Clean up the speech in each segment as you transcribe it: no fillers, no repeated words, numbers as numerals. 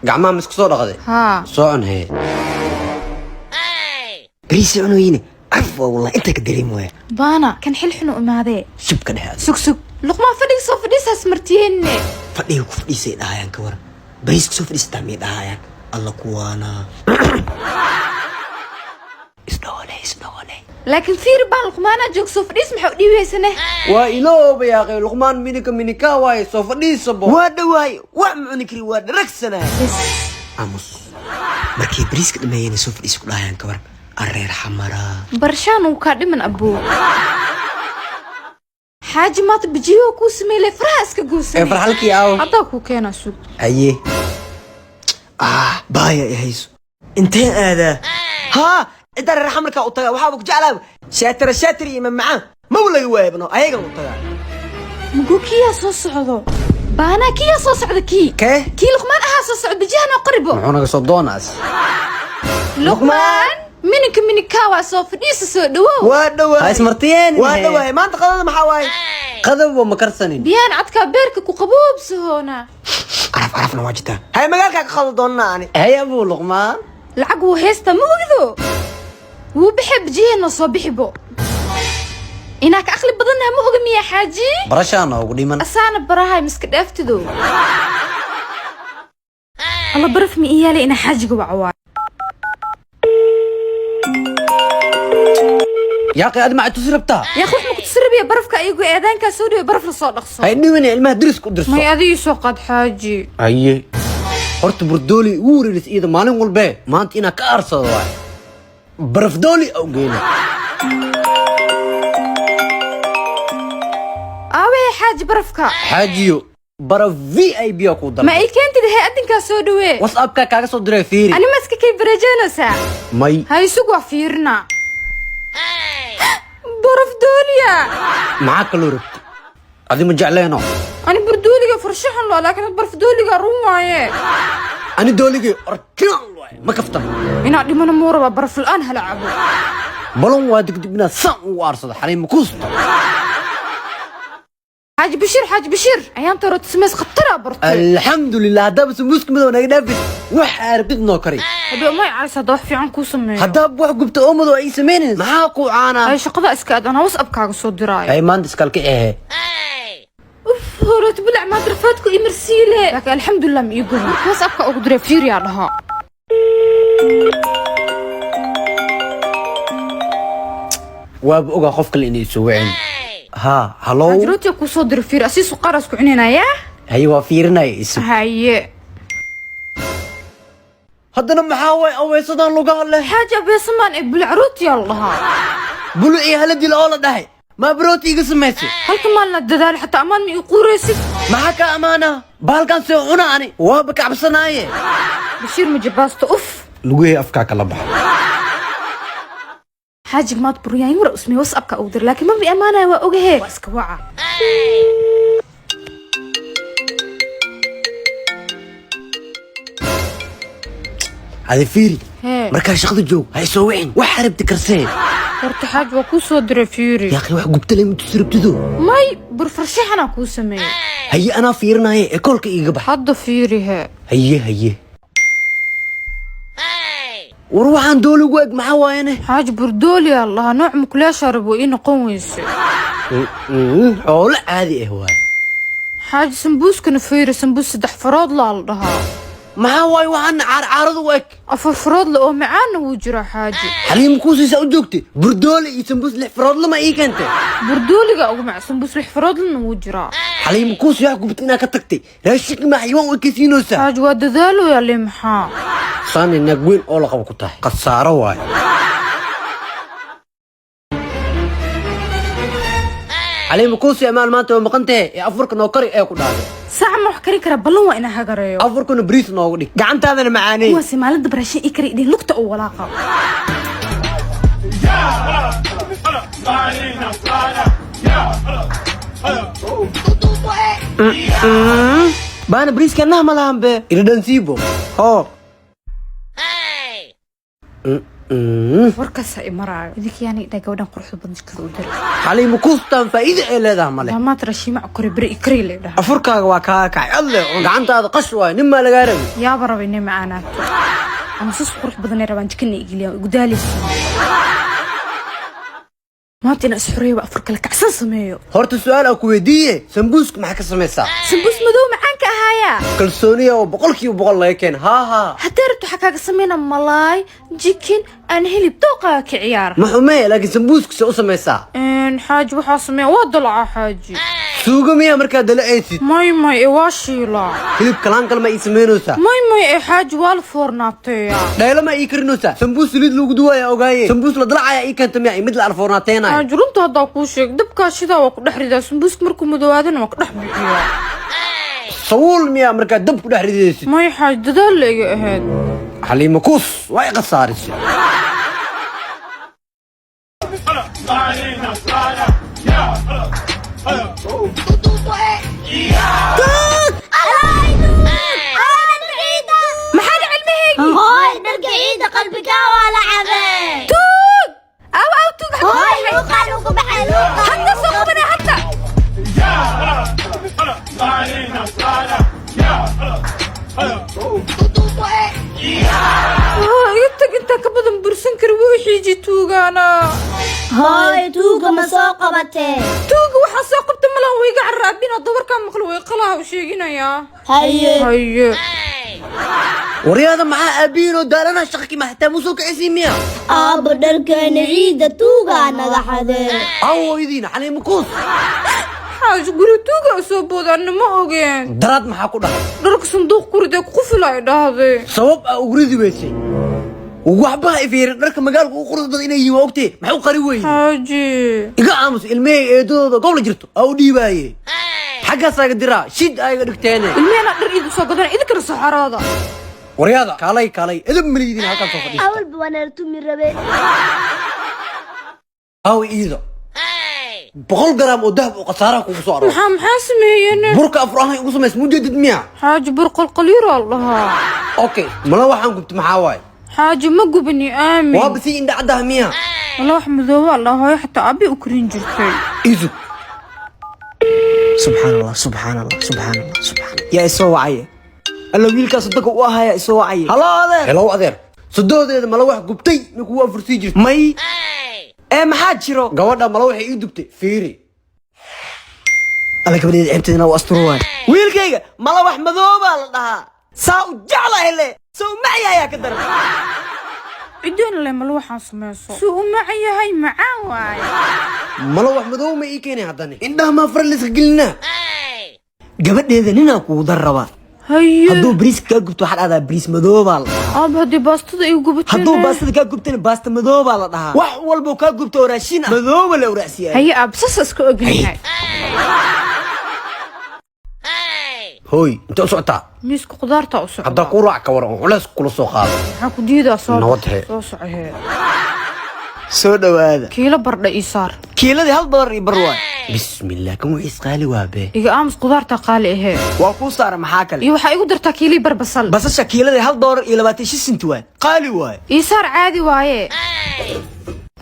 Gacmaha ma isku soo dhaqday? Haa. Soo cun hee. Bariis cunooyine carf waa, wallahi intaa ka dareemi waaya. Baana kan xil xun u imaadee. Shibka dhexe adig. Sug, sug, Luqmaan, fadhiga soo fadhiisaas martiyeenne. Fadhiga ku fadhiisay dhahayaan, ka waran? Bariiska soo fadhiisataa miyay dhahayaan? Alla, kuwaana isdhoole, isdhoole. Laakiin fiiri baan, Luqmaanaa joog, soo fadhiis maxaa u dhiibaysane? Waa ilooba yaaqay, Luqmaan minika minika waaye, soo fadhiisabo. Waa dhawaay, wax ma cuni kari, waa dharagsanahay. Aamus, markay bariiska dhameeyeen soo fadhiisa ku dhahayaan, ka waran? Areer xamaraa. Barshaan uu kaa dhiman, abuu xaaji maanta bijiyo kuu sameyle, faraha iska goosanay. Ee, farxalkii aaw? Haddaa kuu keenaa, sug. Haye. Ah, baaya i hayso, inteen aadaa? Haa, ciddaa reer xamarkaa u tagaa, waxaaba ku jeclaa shaatara shaatari iyo mamacaan maba laga waayabno, ayagan u tagaa. Muguu kiyaa soo socdo, baanaa kiyaa soo socdo, kii. Kee? Kii Luqmaan ahaa soo socdo, bijiyahan oo qaribo. Muxuu naga soo doonaas? Luqmaan, mininka mininkaa waa, soo fadhiisa, soo dhawow. Waa dhawaay. Ha ismartiyeen. Waa dhawaay. Maanta qadada maxaa waaye? Qadabba ma karsanin. Biyahan cadkaa beerka ku qaboobsahoona. Caraf carafna waa jirtaa. Hay, magaalkaa ka qado doonana ani. Haye, abuu Luqmaan. Lacag wuu haystaa, ma ogido? Wuu baxee, bijiyaheenoo soo bixibo, inaa ka aqli badannaha ma oga miyaa, xaaji? Barashaa noogu dhiman. Asaana barahay miska dhaaftido. Alla, baraf ma ii yaalay? Inaa xaajiga waco waay. Yaaqay, adi macay tusi rabtaa? Yaa, wax ma ku tusirabiya? Barafka ayagu eedaankaa soo dhiwe, baraf la soo dhaqso. Hay dhiman, ilmaha deriska u dirso. May, adigii soo qaad, xaaji. Haye, horta burdooli ugu wareeris iyada maalin walbee, maanta inaa ka aarsado waay, barafdooli au geyna. Aawee, xaaji, barafka? Xaajiyo, baraf VIP aa kuu Ma dalbay. ii keentid hay-adinkaa soo dhawee? WhatsAppka kaaga soo diray, fiiri. Ani ma iska kay bareejeynaysaa? May. Ha, isug, waa fiirina, baraf dooliya. Maxaa kaloo rabti? Adi ma jecleeno? Ani burdooliga farshaxan loo, laakiin baraf dooliga run waaye. Ani dooligay original waay, ma kaftan. Inaa dhimano muu rabaa? Baraf la-aan hala cabo. Balon waa degdeg inaad saan ugu aarsado xaliimo kuusta. Xaaji Bashiir, xaaji Bashiir, ayaanta hore samays khataraa bartay. Alxamdulilah, haddaaba sambuuska madow naga dhaafid, wax arabtid noo kari. Hadhow may caysa hadda wax fiican kuu sameeyo. Haddaaba wax gubta oo madow ay samaynayn, maxaa ku caanaa? Ay, shaqada iska aad, anaa WhatsAppkaaga soo diraayo. Ay, maanta iskalka ehe. Uf, horeet bilac maad rafaadku imarsiile, laakiin alxamdulilah ma ii guban. Marka WhatsAppka ugu diray, fiiriyaa dhahaa. Waaba ogaa qof kale inay soo wicin. Haa, halow. Xaaji, rootiga kuu soo diray, fiiri, asii suqaaraas ku cuninayaa. Haye, waa fiirinaya, isu. Haye. Haddana maxaa waay aweysadan lugaha leh? Xaaji, abeesamaan ee bulac rootiyaa la dhahaa. Bulu iyo haladil oo la dhahay, maa barooti iga samaysay? Halka maalina dadaali, xataa ammaan ma ii quuraysid. Maxaa ka amaana? Bahalkan see cuna ani, waaba kacabsanaaye. Bashiir, ma jabaasto uf. Lugahey afkaa kala baxa. Xaajiga maad buryaan wara usmey, WhatsAppka ugu diray, laakiin maba amaanaya, waa ogahe, waa iska waca. Hadi fiiri. Hee. Markaa shaqada joog ha isoo wicin, wax rabti karsee. Horta xaaj, waa kuu soo diray, fiiri. Yaaqi, wax gubtale ma tusi rabtido? May, burfarshaxanaa kuu sameeyey. Haye, anaa fiirinaaye, ee koolka iiga bax. Hadda fiiri he. Haye, haye, war waxaan dooli ugu eg maxaa waayane? Xaaj, burdooliyaa la dhahaa, nooc mukuleeshaa rabo ii noqon weyse. Xoolo caadi ah waay. Xaaji, sambuuskana fiiri, sambuus saddex farood laa la dhahaa. Maxaa waaye waxaan caarcaarada u eg? Afar farood la oo macaanna wuu jiraa, xaaji. Xaliim kuusiisa u joogtay, burdooli iyo sambuus lix farood lama ii keentay. Burdooliga ugu mac, sambuus lix faroodlana wuu jiraa. Xaliim kuusi, wax gubta inaa ka tagtay, raashinka ma xayawaan u ekaysiinaysaa? Xaaji, waa dadaaloyaa lee, maxaa? Saani naag weyn oo la qabo ku tahay khasaaro waaye. Xaliim kuusi, amaal maanta waa maqan tahe, ee afurka noo kari ee ku dhaaday. Saaca ma wax karin karaa? Ballan waa inaa hagareeyo. Afurkuna bariis noogu dhig. Gacantaadana macaaney. Kuwaasi maalinta baraashin ii kari idin lugta u walaaqa. Baana bariiska nah ma lahan be. Iridhansiibo. Hoo. Warkaasa i maraayo. Idinka yaani dhaa gabadhan quruxda badan jikada u dira. Xaliimo kuustaan faa'iido ay leedahay male. Maamaad rashiimac kore beri ikari le dhaha. Afurkaaga waa kaa kacay, alle cun. Gacantaada qash waayo, nin maa lagaa rabi. Yaaba raba inay macaanaato ama sus qurux badanay rabaan jikana igeliyaan igu daaleysa. Maanta inaan isxoreeyo waa afur kale kacsan sameeyo. Horta su-aal aan ku weydiiye, sambuuska maxaa ka samaysaa? Sambuus madow macaanka ahaaya. Kalsooniya oo 100% laga keen, haa haa. Haddii rabto waxaa kaaga sameynaa malaay, jikin aan hilib, dooqaaga ka ciyaar. Ma xumee, laakiin sambuuska see u samaysaa? Xaaji, waxaa sameeya waa dalacaa, xaaji. Suugo miyaa markaa dalacaysid? May may, ee waa shiilaa. Hilib kalaankal ma ii samaynaysaa? May may, ee xaaji, waa la foornaateeya. Dhaylo ma ii karinaysaa? Sambuus saliid lagu duwaya ogaaye, sambuus la dalacaya ii keenta miya iyo mid la alfoornaateenaya? Xaaji, runta haddaa kuu sheeg, dabkaa shidaa waa ku dhex ridaa sambuuska, markuu madoowaadana waa ku dhex bixiyaa. Sabuul miyaa markaa dab ku dhex ridaysid? May xaaji, dadaal la iga ahayd. Xaliimo kuus waa i khasaarisay. Maxaa la cilmahaygi? Hooy, dharka ciida qalbigaa waa la cabay. Tuug aw aw, tuug. Hooy, luuqaan ugu baxay luuqa. Hadda soo qabanay hadda. Iga tag, intaan ka badan bursan kari wuu xiiji tuugaana. Hooy, tuuga ma soo qabatee? Tuuga waxaa soo qabta malan, way iga carraabin oo dabarkaa maqla way qalaha u sheeginayaa. Haye. Haye. Waryaada, maxaa aabihiin oo daalana shaqaki ma xitaa musoo kicisiin miya? Aabbo, dharkeena ciida tuugaa naga xadee. Awoydiina Xaliimo kuus. Xaaji, guri tuuga soo boodaana ma ogeen. Daraad maxaa ku dhahay? Dharka sanduuq kuridee ku qufila ay dhahday. Sabab aa ugu ridi weysay waxba ha ifiirin, dharka magaalka ugu quruxda badan inay yihiin waa ogtee, maxay u qari weyday? Xaaji. Iga aamus, ilmihey eedadooda gobla jirto aa u dhiibaaye, xaggaasaa iga diraa shid aa iga dhigteene. Ilmihena dhar iid usoo gadana, idinkana saxaraada. Waryaada, kaalay kaalay, edab maliydiin, halkaan soo fadhiista. Awalba waan artumi rabe. Aaw iido 100 garaam oo dahab oo khasaaraha kugu soo arooray. Maxaa sameeyeen? Burka afur ahaan igu samays mujeedid miya? Xaaji, bur qalqalyuraa la dhahaa. Okay, mala waxaan gubta maxaa waaye? Xaaji, ma gubani, aamin. Waa basi indha caddaha miya? Wala wax madoobaa la dhahaa, hooyo xataa aabi u karin jirtay. Isug. Subxaan Allah, subxaan Allah, subxaan Allah, subxaan. Yaa isoo wacaya? Alla, wiilkaas dadka u ahaya isoo wacaya. Halo, adeer. Helow adeer, sodoodeeda mala wax gubtay mi kugu afursii jirta? May, ee maxaa jiro? Gabadha mala waxay ii dubtay, fiiri. Alla, gabadheeda ceebteedana waa asturo waay. Wiilkayga mala wax madoobaa la dhahaa, saa u jeclahay le soo macya ayaa ka daran. Cidoon le mala waxaan sameyso suu u macan yahay, macaan waaye. Mala wax madow ma ii keenay haddana, indhaha maa fara layska gelinaa. Gabadheeda ninaa kugu dar rabaa. Haye. Hadduu bariiska kaa gubto waxaa dhahdaa bariis madoobaa la dhahaa. Aaba, haddii baastada igu gubatay? Hadduu baastada kaa gubtana baasta madoobaa la dhahaa. Wax walbuu kaa gubto oo raashin ah madooba la uraacsiyaa. Haye aab, sasa iska ognahay. Hooy, intee u socotaa? Miiska khudaarta u socda. Haddaa kuu raac ka waran oo culays kula soo qaado? Maxaa ku diidaa? Soo Nabad he. Soo soco hee. Soo dhowaada. Kiilo bardha ii saar. Kiiladii $1.50 waay. Bismillah, kan wixiis qaali waa be. Iga aamus, khudaarta qaali ahee. Waa kuu saara, maxaa kale? Iyo waxaa igu dartaa kiilii bar basal. Basasha kiiladii $1.25 waay, qaali waay. Ii saar, caadi waaye.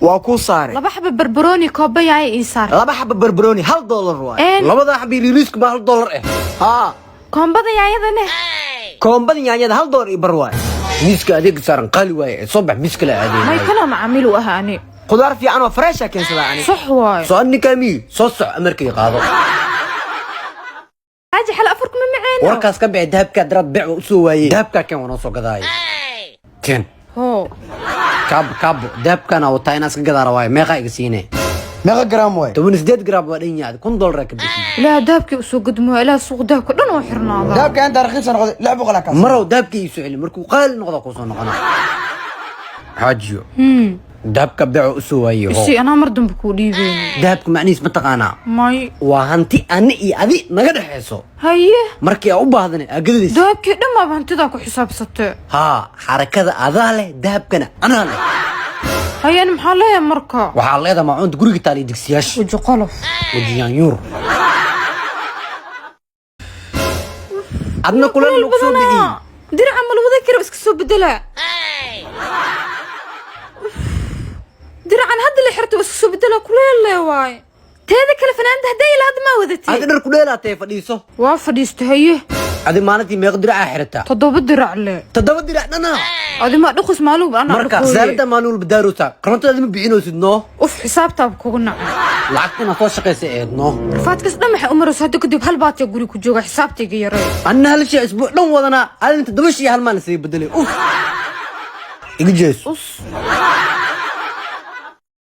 Waa kuu saaray. Laba xaba barbarooni, kooba yaaya ii saar. Laba xaba barbarooni $1 waay. Een. Labada xabi riiriisku baa $1 eh. Haa. Koombada yaayadane? Koombada yaanyada $1.50 waay. Miiska adeega saaran qaali waaye, ee soo bax, miiska la May. aadeynay. Kana macaamiil u ahaa ani. Khudaar fiican oo fresh ah keensadaa ani. Sax waaye. Soo ninkaa miyi soo soco, amarkay qaado. Xaaji, xal afurka ma maceeno. Warkaas ka bixi, dahabkaa daraad beec waa usoo waayey, dahabkaa keen, waa noo soo gadaaye, keen. Hoo. Kaabo kaabo, dahabkaana wataa inaan iska gadaara waaye, meeqaa iga siine? Meeqa garaam waay? 18 garaam waa dhan yahay, $1000 ka bixi. Ilaah dahabkii usoo gadmo, ilaah suuq dahabka dhan oo xirnaada. Dahabka inta raqiis noqday 600 kaas. Marow dahabkii ii soo celi, markuu qaali noqda kusoo noqona, xaajiyo. Dahabka beec waa usoo waayey, hoo. Isi, anaa mar dambe kuu dhiibeyni. Dahabka macnihiis ma taqaanaa? May. Waa hanti ani iyo adi naga dhexayso. Haye. Markii aa u baahdana aa gadadaysa. Dahabkii dhan baaba hantidaa ku xisaabsatee. Haa, xarakada adaa leh, dahabkana anaa leh. Haye, ani maxaa leeyahay marka? Waxaa leedahay maacuunta guriga taal iyo digsiyaasha. Weji qolof. Wajiyaanyuur adna kuleel lagu soo bixiyey. Diraca ma la wada kara, iska soo bedelaa. Diracan hadda la xirta waa isku soo bedela, kuleelle waaye. Teeda kale, fanaanada hadday ila hadda maa wadatay? Adi dhar ku dheelaatay, fadhiiso. Waa fadhiista, haye. Adi maalintii meeqa diracaa xirataa? Toddoba dirac le. Toddoba dirac dhana? Adi maa dhuqus maaluba anaa Marka dhuqooye. Wasaaradda maalin walba daaroosaa, korontada ma bixinaysid noo. Uf, xisaabtaaba kugu nacay. Lacagta inaad soo shaqaysa eed noo. Rafaadkas dhan waxay u marayso. Hadda kadib hal baatiya guri ku jooga, xisaabtayga yaree. Anna hal shay isbuuc dhan wadanaa, adin toddoba shay hal maalin isaga bedelay. Uf, iga jeeso. Us.